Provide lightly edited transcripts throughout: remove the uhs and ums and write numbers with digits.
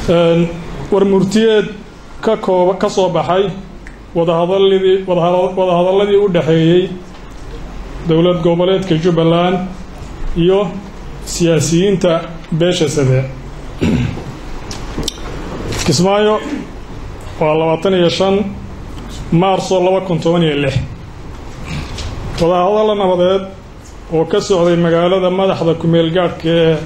War murtiyeed ka koob ka soo baxay wadahadalladii u dhexeeyey dowlad goboleedka Jubbaland iyo siyaasiyiinta beesha Sade. Kismaayo waa 25 Maarso 2016. Wadahadalla nabadeed oo ka socday magaalada madaxda kumeel gaadhka ee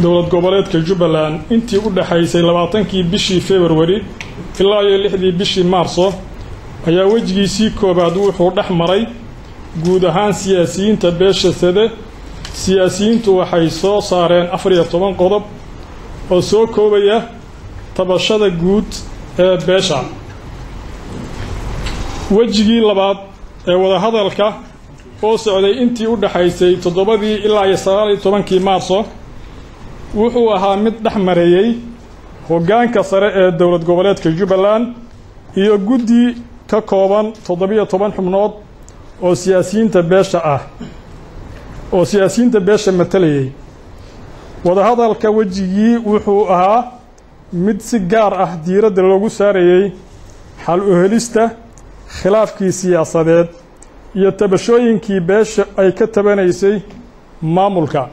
dowlad goboleedka Jubbaland intii u dhexaysay 20kii bishii February ilaa iyo 6dii bishii Maarso ayaa wejigiisii koobaad wuxuu dhex maray guud ahaan siyaasiyiinta beesha Sade. Siyaasiyiintu waxay soo saareen 14 qodob oo soo koobaya tabashada guud ee beesha. Wejigii labaad ee wadahadalka oo socday intii u dhexaysay 7dii ilaa iyo 19kii Maarso wuxuu ahaa mid dhex mareeyey hoggaanka sare ee dowlad goboleedka Jubbaland iyo guddi ka kooban 17 xubnood oo siyaasiyiinta beesha ah oo siyaasiyiinta beesha matalayay. Wadahadalka wejigii wuxuu ahaa mid si gaar ah diiradda loogu saarayey xal u helista khilaafkii siyaasadeed iyo tabashooyinkii beesha ay ka tabanaysay maamulka.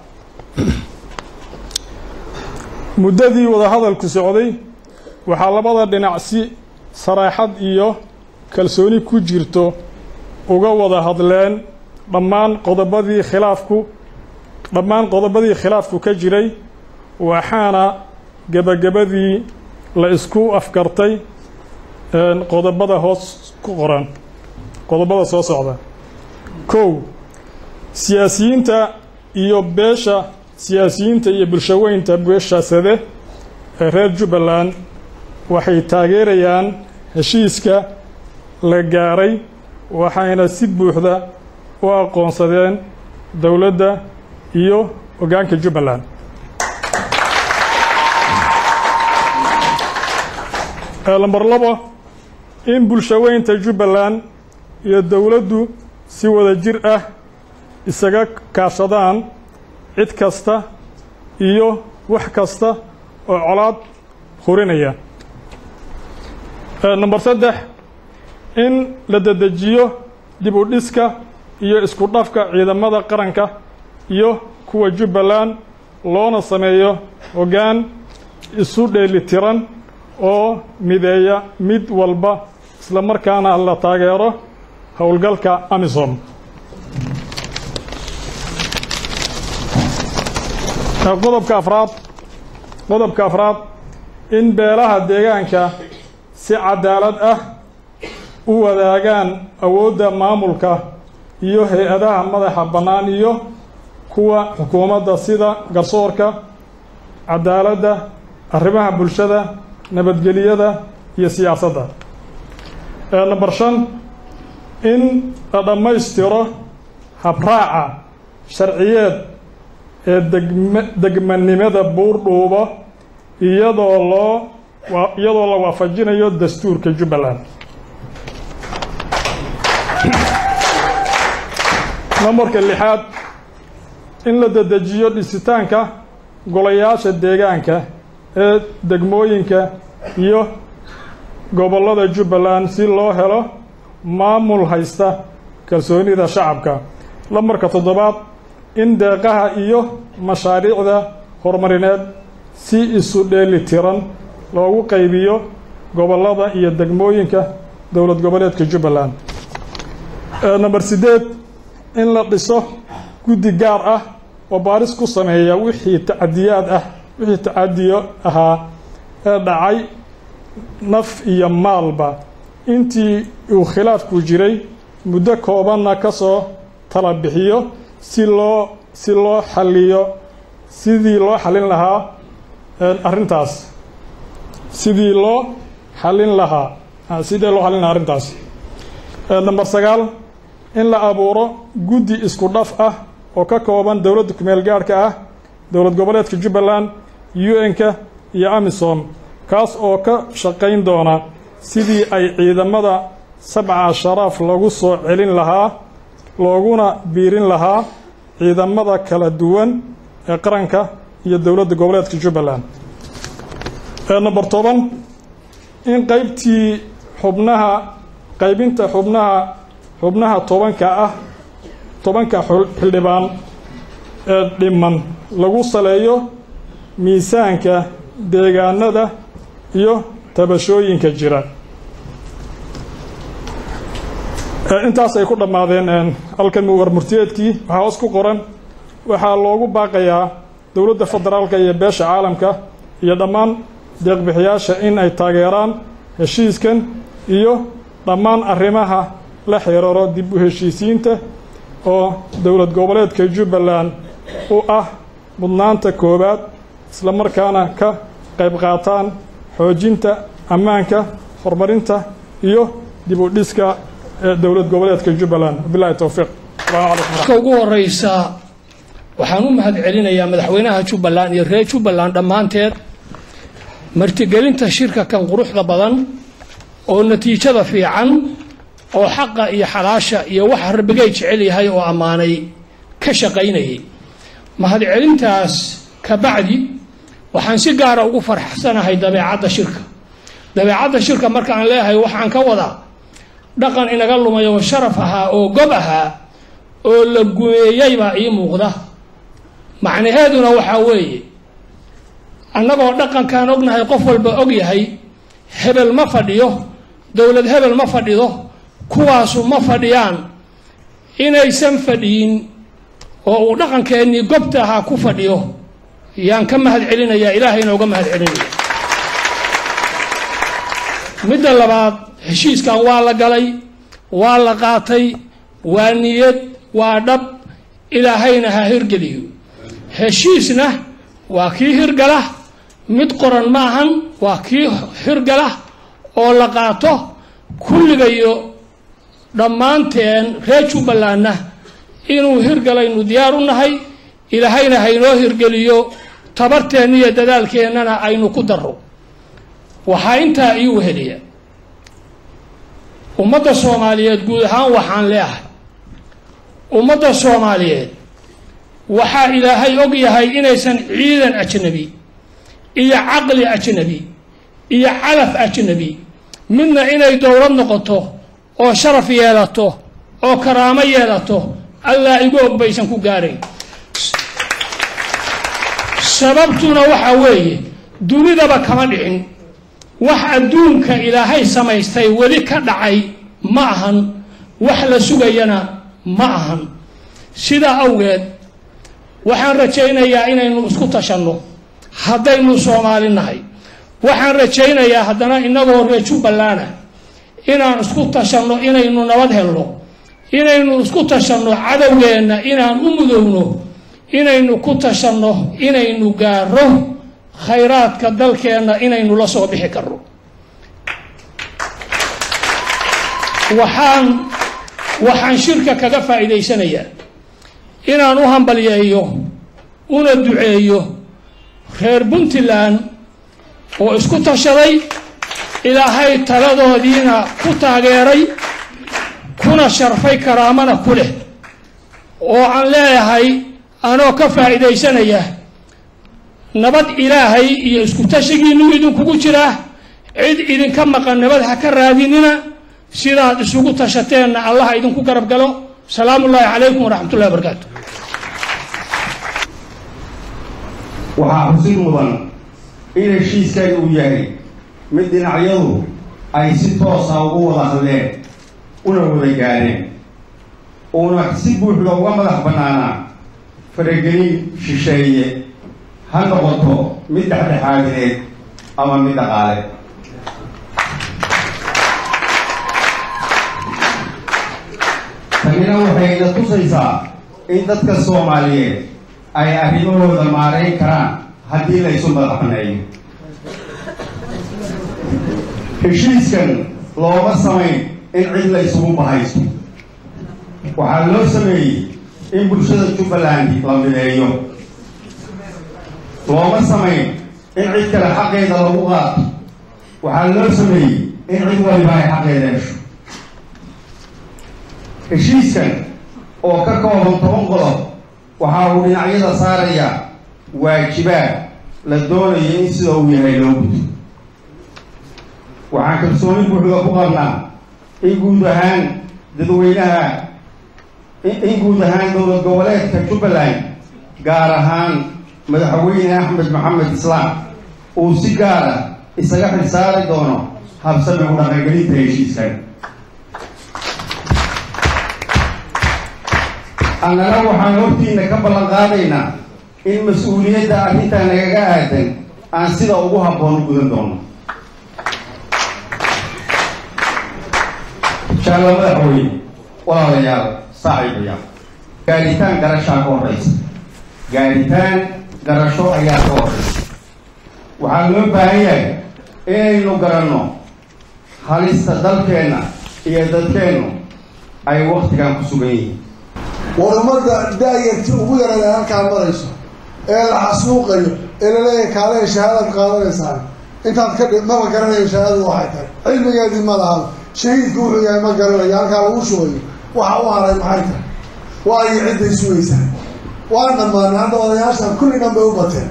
Muddadii wadahadalku socday waxaa labada dhinac si saraaxad iyo kalsooni ku jirto uga wada hadleen dhammaan qodobadii khilaafku ka jiray, waxaana gebagabadii la isku afgartay qodobada hoos ku qoran, qodobada soo socda. 1, siyaasiyiinta iyo bulshaweynta beesha Sade ee reer Jubbaland waxay taageerayaan heshiiska la gaaray, waxayna si buuxda u aqoonsadeen dowladda iyo hoggaanka Jubbaland. Lambar 2, in bulshaweynta Jubbaland iyo dowladdu si wada jir ah isaga kaashadaan cid kasta iyo wax kasta oo colaad hurinaya. Number 3, in la dedejiyo dib u dhiska iyo isku dhafka ciidamada qaranka iyo kuwa Jubbaland, loona sameeyo hoggaan isu dheelitiran oo mideeya mid walba, isla markaana la taageero howlgalka AMISOM. Qodobka afraad, in beelaha deegaanka si cadaalad ah u wadaagaan awoodda maamulka iyo hay-adaha madaxa bannaan iyo kuwa xukuumadda, sida garsoorka, cadaaladda, arrimaha bulshada, nabadgelyada iyo siyaasadda. Number 5, in la dhammaystiro habraaca sharciyeed ee degmanimada Buurdhuubo iyadoo la waafajinayo dastuurka Jubbaland. Nambarka lixaad, in la dedejiyo dhisitaanka golayaasha deegaanka ee degmooyinka iyo gobollada Jubbaland si loo helo maamul haysta kalsoonida shacabka. Lambarka toddobaad, in deeqaha iyo mashaariicda horumarineed si isu dheeli tiran loogu qaybiyo gobollada iyo degmooyinka dowlad goboleedka Jubbaland. Number 8, in la dhiso guddi gaar ah oo baaris ku sameeya wixii tacadiyo ahaa ee dhacay, naf iyo maalba, intii uu khilaafku jiray, muddo koobanna ka soo tala bixiyo si loo xalliyo sidii loo xallin lahaa arrintaas, sidii loo xallin lahaa arrintaas. Number 9, in la abuuro guddi isku dhaf ah oo ka kooban dowladda kumeel gaadhka ah, dowlad goboleedka Jubbaland, UN-ka iyo AMISOM, kaas oo ka shaqayn doona sidii ay ciidamada Sabca Sharaaf lagu soo celin lahaa looguna biirin lahaa ciidamada kala duwan ee qaranka iyo dowladda goboleedka Jubbaland. Number 10, in qaybtii xubnaha, qaybinta xubnaha 10-ka ah, 10-ka xildhibaan ee dhiman lagu saleeyo miisaanka deegaanada iyo tabashooyinka jira. Intaas ay ku dhammaadeen halkan war murtiyeedkii. Waxaa hoos ku qoran: waxaa loogu baaqayaa dowladda federaalka iyo beesha caalamka iyo dhammaan deeqbixiyaasha in ay taageeraan heshiiskan iyo dhammaan arrimaha la xiriiro dib u heshiisiinta oo dowlad goboleedka Jubbaland u ah mudnaanta koowaad, isla markaana ka qayb qaataan xoojinta ammaanka, horumarinta iyo dib u dhiska dowlad goboleedka Jubbaland. Wabillahi towfiiq. Asalaamu calaykum. Marka ugu horeysa, waxaan u mahad celinayaa madaxweynaha Jubbaland iyo reer Jubbaland dhammaanteed martigelinta shirka kan quruxda badan oo natiijada fiican oo xaqa iyo xalaasha iyo waxa rabbigay jecel yahay oo ammaanay ka shaqaynayay. Mahadcelintaas ka bacdi, waxaan si gaara ugu farxsanahay dabeecadda shirka. Dabeecadda shirka markaan leeyahay, waxaan ka wadaa dhaqan inaga lumay oo sharaf ahaa oo gob ahaa oo la gumeeyey baa ii muuqda. Macnaheeduna waxaa weeye, annagoo dhaqankaan ognahay, qof walba og yahay, hebel ma fadhiyo, dowlad hebel ma fadhido, kuwaasu ma fadhiyaan, inaysan fadhiyin oo uu dhaqankeennii gobta ahaa ku fadhiyo yaan ka mahad celinayaa, Ilaahayna uga mahad celinaya. Midda labaad, heshiiskan waa la galay, waa la qaatay, waa niyad, waa dhab. Ilaahayna ha hirgeliyo. Heshiisna waa kii hirgala, mid qoran maahan, waa kii hirgala oo la qaato. Kulligayo dhammaanteen reer Jubbalandna inuu hirgalaynu diyaar u nahay. Ilaahayna haynoo hirgeliyo, tabarteenna iyo dadaalkeennana aynu ku darro. Waxaa intaa ii weheliya, ummadda Soomaaliyeed guud ahaan waxaan leeahay, ummadda Soomaaliyeed waxaa Ilaahay og yahay inaysan ciidan ajnabi iyo caqli ajnabi iyo calaf ajnabi midna inay dowlad noqoto oo sharaf yeelato oo karaamo yeelato, Allaa igu og, baysan ku gaarayn. Sababtuna waxaa weeye, dunidaba kama dhicin. Wax adduunka Ilaahay samaystay weli ka dhacay ma ahan, wax la sugayana ma ahan. Sidaa awgeed, waxaan rajaynayaa inaynu isku tashanno haddaynu Soomaali nahay. Waxaan rajaynayaa haddana innagoo reer Jubbalana inaan isku tashanno inaynu nabad helno, inaynu isku tashanno cadowgeenna inaan u mudowno, inaynu ku tashanno inaynu gaaro khayraadka dalkeenna, inaynu la soo bixi karno. Waxaan shirka kaga faa'iidaysanayaa inaan u hambalyeeyo una duceeyo reer Puntland oo isku tashaday, Ilaahay taladoodiina ku taageeray, kuna sharfay, karaamana ku leh, oo aan leeyahay anoo ka faa'iidaysanaya: nabad Ilaahay iyo isku tashigiinu idinkugu jiraa. Cid idinka maqan nabad ha ka raadinina. Sidaad isugu tashateenna Allaha idinku garab galo. Salaamu ullaahi calaykum waraxmatullahi wabarakaatu. Waxaa xusid mudan in heshiiskani uu yahay mid dhinacyadu ay si toosa ugu wada hadleen una wada gaareen, uuna si buuxda uga madax bannaanaa faragelin shisheeye, ha noqoto mid dhexdhexaadineed ama mid dhaqaale. Tanina waxay ina tusaysaa in dadka Soomaaliyeed ay arrimahooda maarayn karaan haddii la isu madax banneeyo. Heshiiskan looma samayn in cid la isugu bahaysto. Waxaa loo sameeyey in bulshada Jubbaland la mideeyo. Looma samayn in cid kale xaqeeda lagu qaato. Waxaa loo sameeyey in cid waliba ay xaqeeda hesho. Heshiiskan oo ka kooban 10 qodob waxa uu dhinacyada saarayaa waajibaad la doonayo in sida uu yahay loo guto. Waxaan kalsooni buuxda ku qabnaa in guud ahaan dadweynaha, in guud ahaan dowlad goboleedka Jubbaland, gaar ahaan Madaxweyne Axmed Maxamed Islaam, uu si gaar ah isaga xilsaari doono habsami u dhaqangelinta heshiiskan. Annana waxaan hortiina ka ballan qaadaynaa in mas-uuliyadda arrintaa nagaga aadan aan sida ugu habboon u gudan doono, insha Allah. Madaxweyne, walaalayaal, saaxiibayaal, gaaritaan garashaa ka horreysa, gaaritaan garasho ayaa ka horreysa. Waxaa loo baahan yahay inaynu garanno halista dalkeenna iyo dadkeennu ay waktigan ku sugan yihiin. War ummadda daayarti ugu yarada halkaa marayso ee la xasuuqayo ee laleeyahay kaaleya shahaadaad qaadanaysaan, intaad ka dhi maba garanayo shahaadadu waxay tahay, cilmigeedii ma laha, shahiidku wuxuu yahay ma garanayo, halkaa lagu shubayo waxa u haray maxay tahay? Waayo cidday sugaysaa waan dhammaanay. Hadda odayaashan kulli dhan bay u bateen,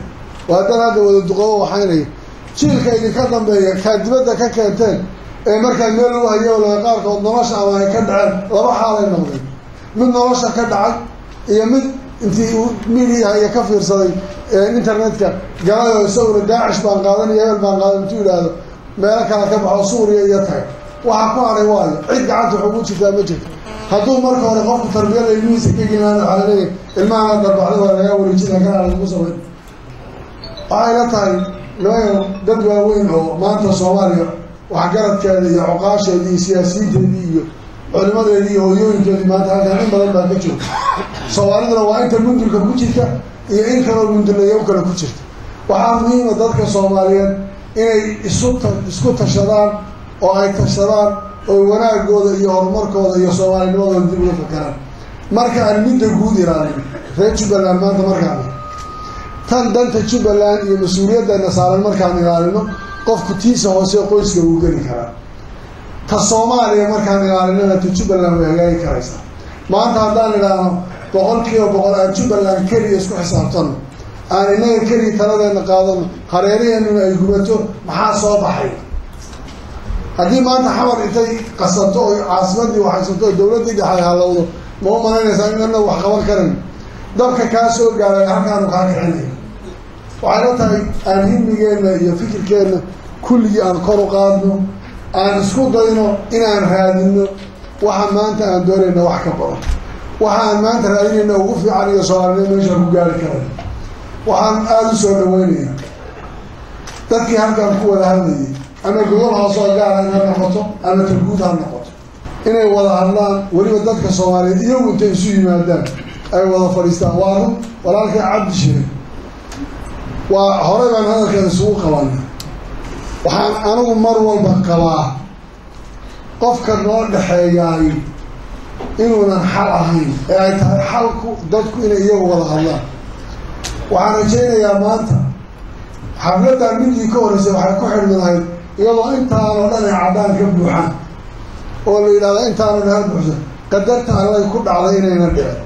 waa dan hadda wada duqoobo waxaynaya jiilka idinka dambeeya kaa dibadda ka keenteen ee markaa meel lagu hayo laga qaarkood nolosha ama ay ka dhaceen. Laba xaalay noqdeen: mid nolosha ka dhacay iyo mid intii uu midiyaha iyo ka fiirsaday internetka galay oo isaguna Daacish baan qaadan iyo hebel baan qaadan intuu yidhaahdo meelo kale ka baxo, Suuriya iyo tagay. Waxaa ku haray waayo cid gacanta wax ugu jirtaa ma jirto. Hadduu marka hore qofku tarbiyada ilmihiisa ka gelinaana, waxaa laleeyahay ilmahana darbaxda waa lagaa wareejinaya, kanaa lagu samayn. Waxay la tahay nimankan dad waaweyn oo maanta Soomaaliya waxgaradkeeda iyo cuqaasheedii iyo siyaasiyiinteedii iyo culimadeedii iyo hooyooyinkeedii maanta halkan in badan baa ka joogta. Soomaaliduna waa inta mundulka ku jirta iyo in kaloo mundulayo kale ku jirta. Waxaa muhiima dadka Soomaaliyeed inay isu isku tashadaan oo ay tashadaan oo wanaagooda iyo horumarkooda iyo soomaalinimadooda dib uga fakaraan. Marka aan midda guud ilaalin reer Jubbaland maanta, markaan tan danta Jubbaland iyo mas-uuliyadana saaran markaan ilaalino, qofku tiisa hoose qoyska wuu geli karaa. Ta Soomaaliya markaan ilaalinana, ta Jubbaland way hagaagi karaysaa. Maanta haddaan idhaahno 100% aan Jubbaland keliya isku xisaabtano, aan innaga keliya taladeena qaadano, hareeraheenuna ay gubato, maxaa soo baxay? Haddii maanta Xamar intay qasato oo caasimadii waxaysato oo dawladdii dhexe halowdo, ma u malaynaysaa in ana wax qaban karan? Dabka kaa soo gaaray halkaanu kaa kicinaya. Waxay la tahay aan himigeenna iyo fikirkeenna kulligii aan kor u qaadno, aan isku dayno inaan raadino waxa maanta aan doonayna wax ka badan, waxa aan maanta raadinayna ugu fiican iyo soomaalinimo meeshaan ku gaari karay. Waxaan aada u soo dhaweynaya dadkii halkan ku wada hadlayay, ama gobol hoose oo gaara in ha noqoto ama ta guud ha noqoto, inay wada hadlaan. Weliba dadka Soomaaliyeed iyagu intay isu yimaadaan ay wada fadhiistaan. Waa run walaalkay Cabdi sheegay, waa horey baan hadalkan isugu qabanay. Waxaan anigu mar walba qabaa qofka noo dhexeeyaay inuunan xal ahayn ee ay tahay xalku dadku inay iyagu wada hadlaan. Waxaan rajaynayaa maanta xafladdan midii ka horreysay waxay ku xidhmi lahayd iyadoo intaanoo dhan ay caddaan ka buuxaan oo la yidhahda intaanoo dhan ha buuxsan. Qadarta Allay ku dhacday inayna dhicin.